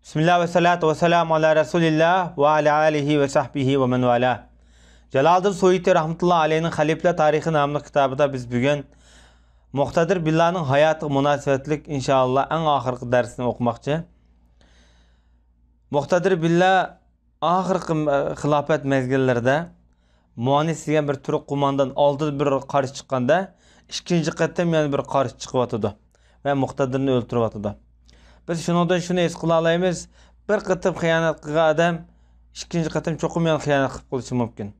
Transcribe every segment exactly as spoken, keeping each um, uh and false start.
بىسمىللا ۋەسسالاتۇ ۋەسسالامۇ ئالا رەسۇلىللا ۋە ئالا ئالىھى ۋە سەھبىھى ۋە مەن ۋالا. جالالىدىن سۇيۇتى رەھمەتۇللا ئەلەيھىنىڭ خەلىپىلەر تارىخى ناملىق كىتابىدا بىز بۈگۈن مۇقتەدىر بىللانىڭ ھاياتىغا مۇناسىۋەتلىك ئىنشائاللا ئەڭ ئاخىرقى دەرسنى ئوقۇماقچى. مۇقتەدىر بىللا ئاخىرقى، ئە، خىلاپەت مەزگىللىرىدە مۇئانىس دېگەن بىر تۈرك قوماندان ئالدىدا بىر قارشى چىققاندا، ئىككىنچى قېتىم يەنە بىر قارشى چىقىۋاتىدۇ ۋە مۇقتەدىرنى ئۆلتۈرۈۋاتىدۇ. بىز شۇنىڭدىن شۇنى ھېس قىلالايمىز، بىر قېتىم خىيانەت قىلغان ئادەم ئىككىنچى قېتىم چوقۇم يەنە خىيانەت قىلىپ قېلىشى مۇمكىن.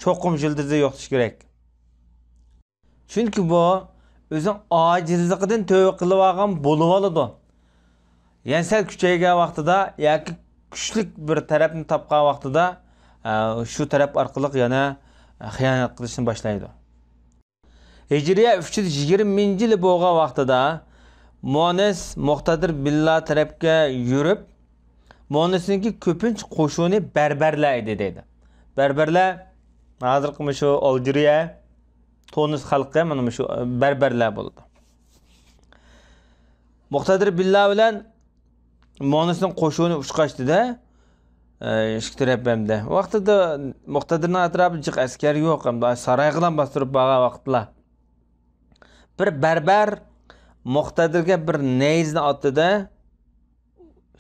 چوقۇم يىلتىزى يوقىتىش كېرەك. چۈنكى بۇ ئۆزىنىڭ ئاجىزلىقىدىن تۆۋە قىلىۋالغان بولۇۋالىدۇ. يەنە سەل كۈچەيگەن ۋاقتىدا ياكى كۈچلۈك بىر تەرەپنى تاپقان ۋاقتىدا، ئە، شۇ تەرەپ ئارقىلىق يەنە خىيانەت قىلىشنى باشلايدۇ. ھىجرىيە ئۈچ يۈز يىگىرمىنچى يىلى بولغان ۋاقتىدا مۇئانىس مۇقتەدىر بىللا تەرەپكە يۈرۈپ، مۇئانىسنىڭكى كۆپىنچە قوشۇنى بەربەرلەر ئىدى دەيدۇ. بەربەرلەر ھازىرقى مۇشۇ ئالجىرىيە، تۇنىس خەلقى مانا مۇشۇ بەربەرلەر بولىدۇ. مۇقتەدىر بىللا بىلەن مۇئانىسنىڭ قوشۇنى ئۇچقاچتى-دە، ئىككى تەرەپ ھەمدە. ۋاقتىدا مۇقتەدىرنىڭ ئەتراپىدا جىق ئەسكەر يوق، ھەمدە سارايغىلا باستۇرۇپ بارغان ۋاقىتلا. بىر بەربەر مۇقتەدىرگە بىر نەيزىنى ئاتتى-دە،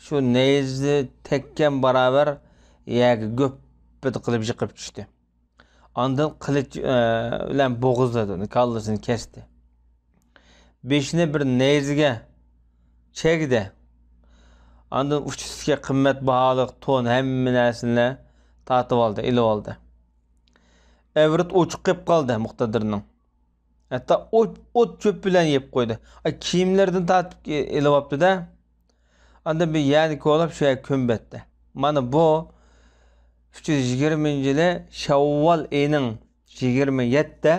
شۇ نەيزە تەگكەن باراۋەر يەرگە گۈپپىدە قىلىپ يىقىپ چۈشتى. ئاندىن قىلىچ، ئە، بىلەن بوغۇزلىدى، كاللىسىنى كەستى. بېشىنى بىر نەيزىگە چەگدى. ئاندىن ئۇچىسىدىكى قىممەت باھالىق تون، ھەممە نەرسىنى تارتىۋالدى، ئېلىۋالدى. ئەۋرىتى ئوچۇق قېلىپ قالدى مۇقتەدىرنىڭ. ھەتتا ئوت، ئوت چۆپ بىلەن يەپ قويدى. ئاي، كىيىملىرىدىن تارتىپ ئېلىۋاپتۇ-دە. ئاندىن بىر يەرنى كولاپ شۇ يەرگە كۆمۈۋەتتى. مانا بۇ ئۈچ يۈز يىگىرمىنچى يىلى شەۋۋال ئېيىنىڭ يىگىرمە يەتتە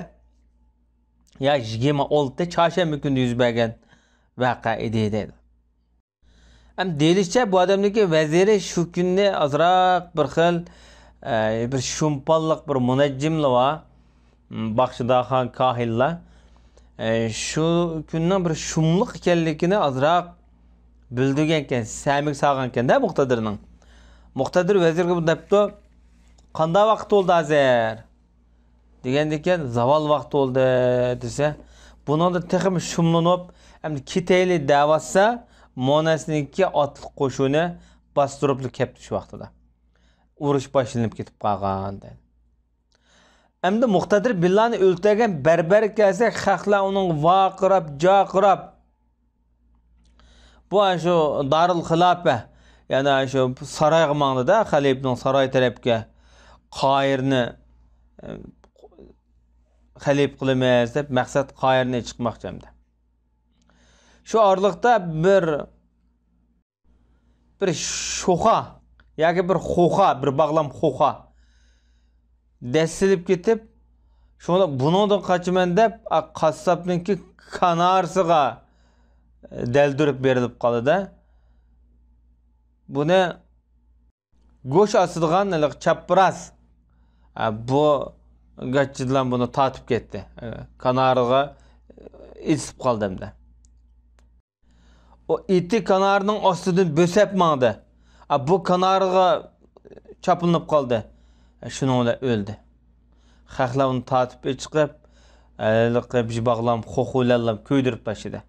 يا يىگىرمە ئالتە چارشەنبە كۈنى يۈز بەرگەن ۋەقە ئىدى دەيدۇ. ھەم دېيىلىشىچە، بۇ ئادەمنىڭكى ۋەزىرى شۇ كۈننى ئازراق بىر خىل، ئە، بىر شۇمپانلىق، بىر مۇنەججىملا بار. م، باخشىدارخان كاھىنلار، ئە، شۇ كۈننىڭ بىر شۇملۇق ئىكەنلىكىنى ئازراق بىلدۈرگەنكەن، سەمىگە سالغانكەن-دە مۇقتەدىرنىڭ. مۇقتەدىر ۋەزىرگە دەپتۇ، «قانداق ۋاقىت بولدى ھازىر؟» دېگەندىكىن، «زاۋال ۋاقتى بولدى» دېسە، بۇنىڭدىن تېخىمۇ شۇملىنىپ، ئەمدى كېتەيلى دەۋاتسا، مۇئانىسنىڭكى ئاتلىق قوشۇنى باستۇرۇپلا كەپتۇ شۇ ۋاقتىدا. ئۇرۇش باشلىنىپ كېتىپ قالغان دەيدۇ. ئەمدى مۇقتەدىر بىللانى ئۆلتۈرگەن بەربەر كەلسە، خەقلەر ئۇنىڭغا ۋارقىراپ، جارقىراپ، بۇ ئاشۇ دارىل خىلاپە، يەنى ئاشۇ سارايغا ماڭدى-دە، خەلىپىنىڭ ساراي تەرەپكە، قاھىرنى، ئە، خەلىپە قىلىمىز دەپ، مەقسەت قاھىرنى چىقماقچى ئەمدى. شۇ ئارىلىقتا بىر بىر شوخا ياكى بىر خوخا، بىر باغلام خوخا دەسسىلىپ كېتىپ، شۇڭا بۇنىڭدىن قاچىمەن دەپ، ئا، قاسساپنىڭكى كانارىسىغا دەلدۈرۈپ بېرىلىپ قالىدۇ. بۇنى گۆش ئاسىدىغان ھېلىقى چاپراس، ئا، بۇ گاچچىدىلا بۇنى تارتىپ كەتتى. ئا، كانارىغا ئېسىپ قالدى ئەمدى. ئۇ ئېتى كانارنىڭ ئاستىدىن بۆسەپ ماڭدى. ئا، بۇ كانارغا چاپلىنىپ قالدى. شۇنىڭ بىلەن ئۆلدى. خەقلەر ئۇنى تارتىپ ئېچىقىپ، ھېلىقى بىر باغلام خوخا بىلەنلا كۆيدۈرۈپ تاشلىدى.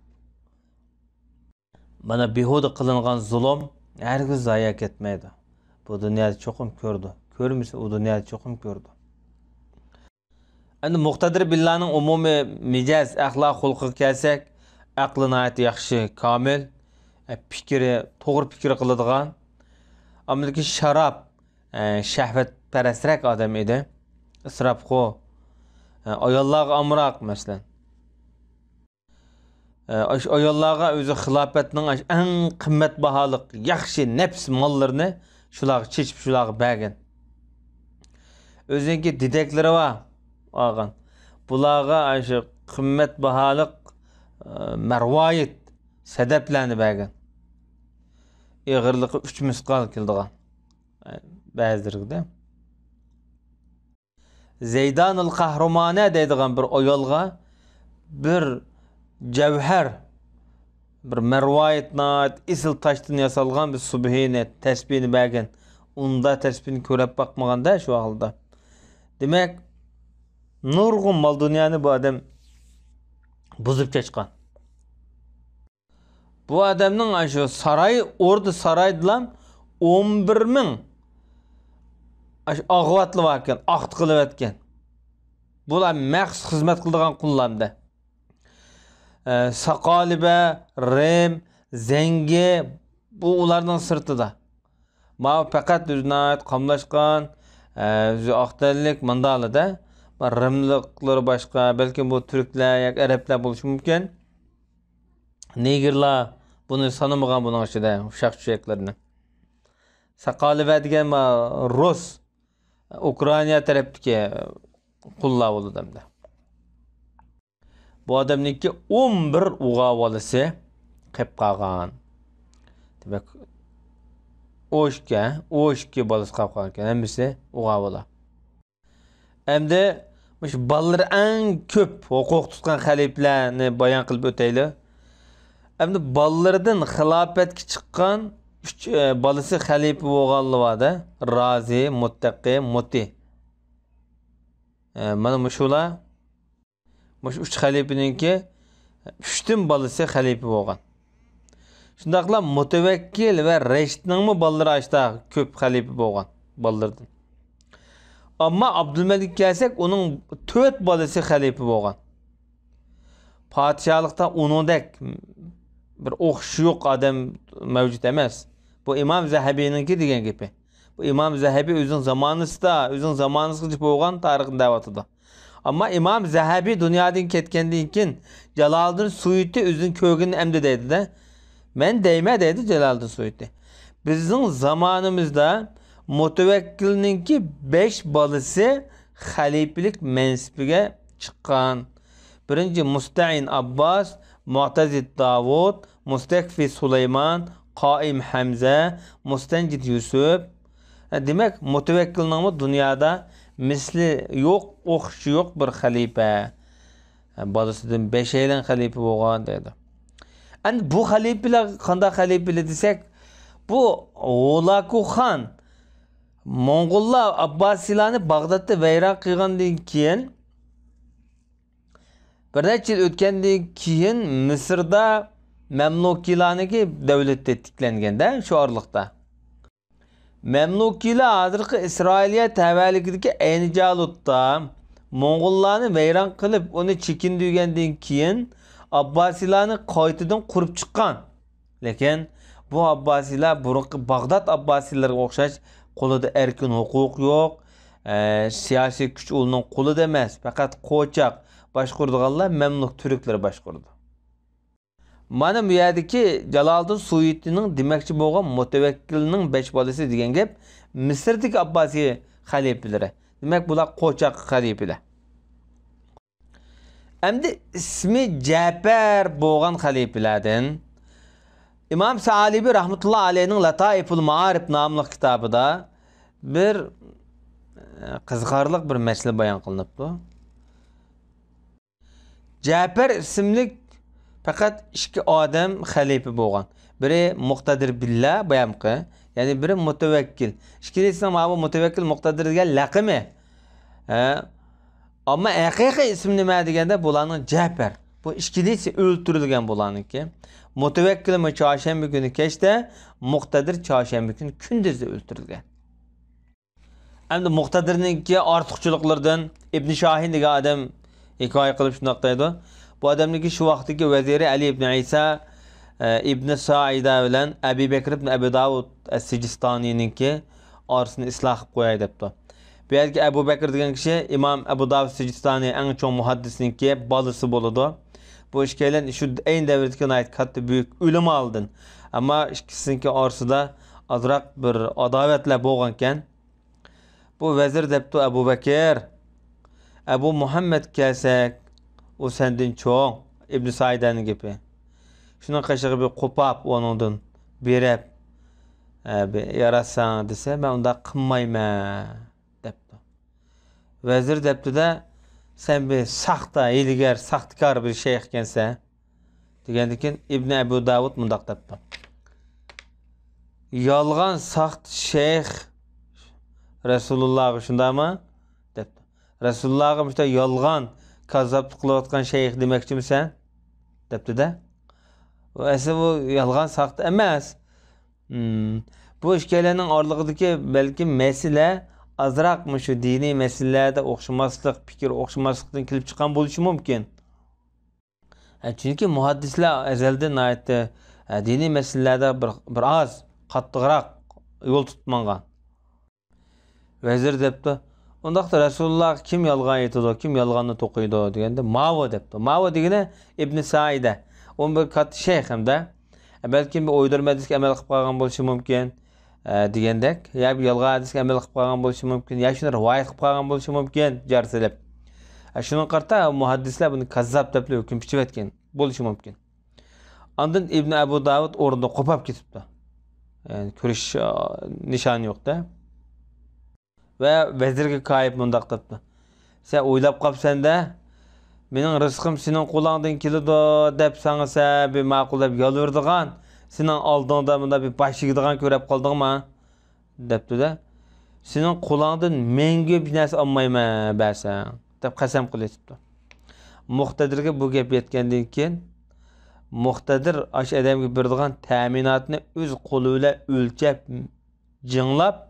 مانا، بىھۇدە قىلىنغان زۇلۇم ھەرگىز زايە كەتمەيدۇ. بۇ دۇنيادا چوقۇم كۆرىدۇ. كۆرمىسە، ئۇ دۇنيادا چوقۇم كۆرىدۇ. ئەمدى مۇقتەدىر بىللانىڭ ئومۇمىي مىجەز، ئەخلاق خۇلقىغا كەلسەك، ئەقلى ناھايىتى ياخشى، كامىل، ئە، پىكرى، توغرا پىكىر قىلىدىغان، ئەمدىكى شاراب، ئە، شەھۋەتپەرەسرەك ئادەم ئىدى. ئىسراپخور، ئە، ئاياللارغا ئامراق، مەسىلەن. ئاشۇ ئاياللارغا ئۆزى خىلاپەتنىڭ ئاشۇ ئەڭ قىممەت باھالىق، ياخشى نەپىس ماللىرىنى شۇلارغا چېچىپ، شۇلارغا بەرگەن. ئۆزىنىڭكى دېدەكلىرى بار، ئالغان. بۇلارغا ئاشۇ قىممەت باھالىق، ئە، مەرۋايىت، سەدەپلەرنى بەرگەن. ئېغىرلىقى ئۈچ مىسقال كېلىدىغان. بەزىلىرىدە. زەيدانىل قەھرىمانە دەيدىغان بىر ئايالغا بىر جەۋھەر، بىر مەرۋايىت ناھايىتى ئېسىل تاشتىن ياسالغان بىر سۇبھىنى، تەسبىھنى بەرگەن. ئۇنداق تەسبىھنى كۆرۈپ باقمىغاندا شۇ ئەھۋالدا. دېمەك، نۇرغۇن مال-دۇنيانى بۇ ئادەم بۇزۇپ چاچقان. بۇ ئادەمنىڭ ئاشۇ ساراي، ئوردا سارايدىلا ئون بىر مىڭ ئاشۇ ئاغۋاتلى باركەن، ئاقتى قىلىۋەتكەن. بۇلار مەخسۇس خىزمەت قىلىدىغان قۇللامدا. ئە، ساقالىبە، رىم، زەڭگى، بۇ ئۇلارنىڭ سىرتىدا. ماۋۇ پەقەت ئۆزى ناھايىتى قاملاشقان، ئە، ئۆزى ئاق تەنلىك ماندالىدا. رىملىقلىرى باشقا، بەلكىم بۇ تۈركلەر ياكى ئەرەبلەر بولۇشى مۇمكىن. نېگىرلار بۇنى سانىمىغان بۇنىڭ ئىچىدە ئۇششاق-چۈششەكلىرىنى. ساقالىبە دېگەن ما-، رۇس، ئۇكرائىنا تەرەپتىكى قۇللار بولىدۇ ئەمدى. بۇ ئادەمنىڭكى ئون بىر ئوغۇل بالىسى قېلىپ قالغان. دېمەك، ئون ئىككى، ئون ئىككى بالىسى قېلىپ قالغان ئىكەن، ھەممىسى ئوغۇل بالا. ئەمدى مۇشۇ بالىلىرى ئەڭ كۆپ ھوقۇق تۇتقان خەلىپىلەرنى بايان قىلىپ ئۆتەيلى. ئەمدى بالىلىرىدىن خىلاپەتكە چىققان ئۈچ، ئە، بالىسى خەلىپە بولغانلار بار-دە. رازى، مۇتتەقى، مۇتى. ئە، مانا مۇشۇلار. مۇشۇ ئۈچ خەلىپىنىڭكى ئۈچتىن بالىسى خەلىپە بولغان. شۇنداقلا مۇتەۋەككىل ۋە رەشىدنىڭمۇ بالىلىرى ئاشتا كۆپ خەلىپە بولغان بالىلىرىدىن. ئەمما ئابدۇلمەلىككە كەلسەك، ئۇنىڭ تۆت بالىسى خەلىپە بولغان. پادىشاھلىقتا ئۇنىڭدەك بىر ئوخشىشى يوق ئادەم مەۋجۇت ئەمەس. بۇ ئىمام زەھەبىنىڭكى دېگەن گېپى. بۇ ئىمام زەھەبى ئۆزىنىڭ زامانىسىدا، ئۆزىنىڭ زامانىسىغىچە بولغان تارىخنى دەۋاتىدۇ. ئەمما ئىمام زەھەبى دۇنيادىن كەتكەندىن كېيىن، جالالىدىن سۇيۇتى ئۆزىنى كۆرگىنىنى ئەمدى دەيدۇ-دە. مەن دەيمەن دەيدۇ جالالىدىن سۇيۇتى. بىزنىڭ زامانىمىزدا مۇتەۋەككىلنىڭكى بەش بالىسى خەلىپىلىك مەنسىپىگە چىققان. بىرىنچى مۇستەئىن ئابباس، مۇئتەزىد داۋۇت، مۇستەكفى سۇلايمان، قائىم ھەمزە، مۇستەنجىد يۈسۈپ. دېمەك، مۇتەۋەككىلنىڭمۇ دۇنيادا مىسلى يوق، ئوخشىشى يوق بىر خەلىپە. بالىسىدىن بەشەيلەن خەلىپە بولغان دەيدۇ. ئەمدى بۇ خەلىپىلەر قانداق خەلىپىلەر دېسەك، بۇ ھولاكۇ خان موڭغۇللار ئابباسىيلارنى باغدادتا ۋەيران قىلغاندىن كېيىن، بىر نەچچە يىل ئۆتكەندىن كېيىن مىسىردا مەملۇكىيلارنىڭكى دەۋلىتى تىكلەنگەندە شۇ ئارىلىقتا. مەملۇكىيلار ھازىرقى ئىسرائىلىيە تەۋەلىكىدىكى ئەينى جالۇتتا موڭغۇللارنى ۋەيران قىلىپ، ئۇنى چېكىندۈرگەندىن كېيىن، ئابباسىيلارنى قايتىدىن قۇرۇپ چىققان. لېكىن بۇ ئابباسىيلار بۇرۇنقى باغداد ئابباسىيلىرىغا ئوخشاش قولىدا ئەركىن ھوقۇق يوق، ئە، سىياسىي كۈچ ئۇلارنىڭ قولىدا ئەمەس، پەقەت قوچاق باشقۇرىدىغانلار مەملۇك تۈركلىرى باشقۇرىدۇ. مانا بۇ يەردىكى جالالىدىن سۇيۇتىنىڭ دېمەكچى بولغان مۇتەۋەككىلنىڭ بەش بالىسى دېگەن گەپ مىسىردىكى ئابباسىي خەلىپىلىرى. دېمەك، بۇلار قوچاق خەلىپىلەر. ئەمدى ئىسمى جەپەر بولغان خەلىپىلەردىن ئىمام سەئالىبى رەھمەتۇللا ئەلەيھىنىڭ لاتائىفۇل مائارىپ ناملىق كىتابىدا بىر، ئە، قىزىقارلىق بىر مەسىلە بايان قىلىنىپتۇ. جەپەر ئىسىملىك پەقەت ئىككى ئادەم خەلىپە بولغان. بىرى مۇقتەدىر بىللا بايامقى، يەنى بىرى مۇتەۋەككىل. ئىككىلىسىنىڭ ماۋۇ مۇتەۋەككىل، مۇقتەدىر دېگەن لەقىمى. ھە؟ ئەمما ھەقىقىي ئىسمى نېمە دېگەندە، بۇلارنىڭ جەپەر. بۇ ئىككىلىسى ئۆلتۈرۈلگەن بۇلارنىڭكى. مۇتەۋەككىلمۇ چارشەنبە كۈنى كەچتە، مۇقتەدىر چارشەنبە كۈنى كۈندۈزدە ئۆلتۈرۈلگەن. ئەمدى مۇقتەدىرنىڭكى ئارتۇقچىلىقلىرىدىن ئىبن شاھىن دېگەن ئادەم ھېكايە قىلىپ شۇنداق دەيدۇ. بۇ ئادەمنىڭكى شۇ ۋاقىتتىكى ۋەزىرى ئەلى ئىبن ئىسا، ئە، ئىبن سائىدە بىلەن ئەبى بەكر ئىبن ئەبى داۋۇد ئەس-سىجىستانىنىڭكى ئارىسىنى ئىسلاھ قىلىپ قوياي دەپتۇ. بۇ يەردىكى ئەبۇ بەكر دېگەن كىشى ئىمام ئەبۇ داۋۇد سىجىستانى ئەڭ چوڭ مۇھەددىسنىڭكى بالىسى بولىدۇ. بۇ ئىككىيلەن شۇ ئەينى دەۋردىكى ناھايىتى كاتتا بۈيۈك ئۆلىمالاردىن. ئەمما ئىككىسىنىڭكى ئارىسىدا ئازراق بىر ئاداۋەتلەر بولغانىكەن. بۇ ۋەزىر دەپتۇ، ئەبۇ بەكىر، ئەبۇ مۇھەممەد كەلسەك، ئۇ سەندىن چوڭ، ئىبن سائىدەنىڭ گېپى. شۇنىڭ قېشىغا بىر قوپاپ، ئۇنىڭدىن بېرىپ، ئە، بىر ياراتساڭ دېسە، مەن ئۇنداق قىلمايمەن، دەپتۇ. ۋەزىر دەپتۇ-دە، سەن بىر ساختا، ھىيلىگەر، ساختىكار بىر شەيخ ئىكەنسەن. دېگەندىن كېيىن ئىبنى ئەبۇ داۋۇد مۇنداق دەپتۇ: يالغان ساختا شەيخ رەسۇلۇللاغا شۇنداقمۇ؟ دەپتۇ. رەسۇلۇللاغا مۇشۇنداق يالغان، كاززاپلىق قىلىۋاتقان شەيخ دېمەكچىمۇ سەن؟ دەپتۇ-دە. ئەسلى بۇ يالغان ساختا ئەمەس. ھىم. بۇ ئىككىيلەننىڭ ئارىلىقىدىكى بەلكىم مەسىلە ئازراق مۇشۇ دىنىي مەسىلىلەردە ئوخشىماسلىق، پىكىر ئوخشىماسلىقتىن كېلىپ چىققان بولۇشى مۇمكىن. ھە، چۈنكى مۇھەددىسلەر ئەزەلدىن ناھايىتى، ھە، دىنىي مەسىلىلەردە بىر، بىر ئاز قاتتىقراق يول تۇتۇپ ماڭغان. ۋەزىر دەپتۇ: ئۇنداقتا رەسۇلۇللاغا كىم يالغان ئېيتىدۇ، كىم يالغاننى توقۇيدۇ؟ دېگەندە، ماۋۇ دەپتۇ. ماۋۇ دېگىنى ئىبنى سائىدە. ئۇ بىر كاتتا شەيخ ھەمدە. بەلكىم بىر ئويدۇرما ھەدىسكە ئەمەل قىلىپ قالغان بولۇشى مۇمكىن، ئە، دېگەندەك. يا بىر يالغان ھەدىسكە ئەمەل قىلىپ قالغان بولۇشى مۇمكىن، يا شۇنى رىۋايەت قىلىپ قالغان بولۇشى مۇمكىن، جار سېلىپ. ئە، شۇنىڭغا قارىتا مۇھەددىسلەر بۇنى كاززاپ دەپلا ھۆكۈم پىچىۋەتكەن بولۇشى مۇمكىن. ئاندىن ئىبنى ئەبۇ داۋۇد ئورنىدا قوپاپ كېتىپتۇ. يەنى كۆرۈش، ئا، نىشانى يوق-دە. ۋە ۋەزىرگە كايىپ مۇنداق دەپتۇ: سەن ئويلاپ قاپسەن-دە، مېنىڭ رىزقىم سېنىڭ قولۇڭدىن كېلىدۇ دەپ ساڭا سەن بىر ماقۇل دەپ يالۋۇرىدىغان، سېنىڭ ئالدىڭدا مۇنداق بىر باش ئېگىدىغان كۆرۈپ قالدىڭما؟ دەپتۇ-دە. سېنىڭ قولۇڭدىن مەڭگۈ بىر نەرسە ئالمايمەن بەرسەڭ، دەپ قەسەم قىلىۋېتىپتۇ. مۇقتەدىرگە بۇ گەپ يەتكەندىن كېيىن، مۇقتەدىر ئاشۇ ئادەمگە بېرىدىغان تەمىناتنى ئۆز قولى بىلەن ئۆلچەپ، جىڭلاپ،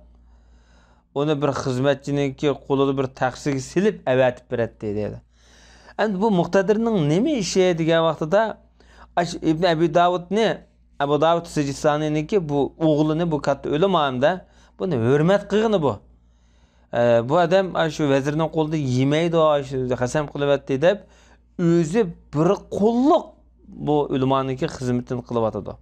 ئۇنى بىر خىزمەتچىنىڭكى قولىدا بىر تەخسىگە سېلىپ ئەۋەتىپ بېرەتتى، دەيدۇ. ئەمدى بۇ مۇقتەدىرنىڭ نېمە ئىشى دېگەن ۋاقتىدا، ئاشۇ ئىبن ئەبى داۋۇدنى، ئەبۇ داۋۇد سىجىستانىينىڭكى بۇ ئوغلىنى، بۇ كاتتا ئۆلىما ھەمدە، بۇنى ھۆرمەت قىلغىنى بۇ. ئە، بۇ ئادەم ئاشۇ ۋەزىرنىڭ قولىدا يېمەيدۇ، ئاشۇ قەسەم قىلىۋەتتى دەپ، ئۆزى بىر قۇللۇق بۇ ئۆلىمانىڭكى خىزمىتىنى قىلىۋاتىدۇ.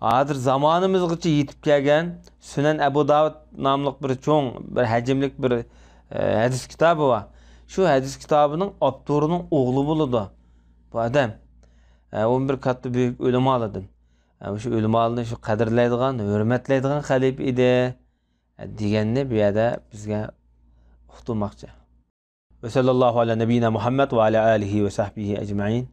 ھازىر زامانىمىزغىچە يېتىپ كەلگەن سۈنەن ئەبۇ داۋۇد ناملىق بىر چوڭ، بىر ھەجىملىك بىر، ئە، ھەدىس كىتابى بار. شۇ ھەدىس كىتابىنىڭ ئاپتورىنىڭ ئوغلى بولىدۇ بۇ ئادەم. ئە، ئۇ بىر كاتتا بۈيۈك ئۆلىمالاردىن. ئە، شۇ ئۆلىمالارنى شۇ قەدىرلەيدىغان، ھۆرمەتلەيدىغان خەلىپە ئىدى، ئە، دېگەننى بۇ يەردە بىزگە ئۇقتۇرماقچى. وصلى الله على نبينا محمد وعلى آله وصحبه أجمعين.